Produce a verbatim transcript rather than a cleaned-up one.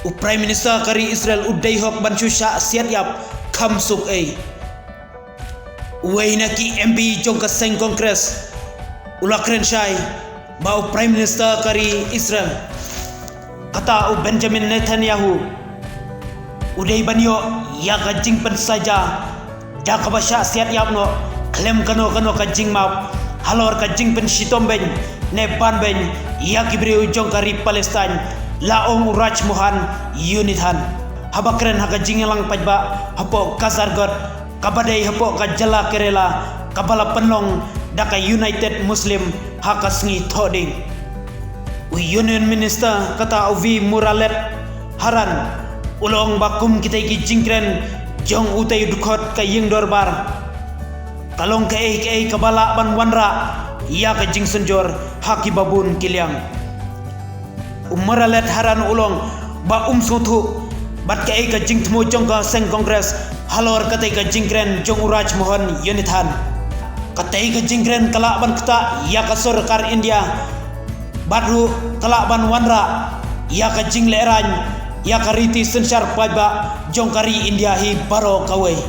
U Prime Minister ka ri Israel u dei hok ban shu shah siat ïap kham suk ei. Uwei na ki M P jong ka seng Congress u la kren shai ba u Prime Minister ka ri Israel, kata u Benjamin Netanyahu, u dei ban ïoh ïa ka jingpynsaja da kaba shah siat ïap noh khlem kano kano ka jingmap halor ka jingpynshitom beiñ ne ban beiñ ïa ki briew jong ka ri Palestine, la ong u Raj Mohan Yunithan. Haba kren ha ka jingïalang paidbah hapoh Kasaragod, kaba dei hapoh ka jylla Kerala, kaba la pynlong da ka United Muslim ha ka sngi Thohdieng, u Union Minister kata u V Muralidharan u la ong ba kum kitei ki jingkren jong utei u dkhot ka ïing dorbar ka long kaei kaei kaba lah ban wanrah ïa ka jingsynjor ha kiba bun ki liang. U Muralidharan u la ong ba um sngewthuh bad kaei ka jingthmu jong ka seng Congress halor katei ka jingkren jong u Raj Mohan Yunithan. Katei ka jingkren ka lah ban ktah ïa ka sorkar India bad ruh ka lah ban wanrah ïa ka jinglehrain ïa ka riti synshar paidbah jong ka ri India hi baroh kawei.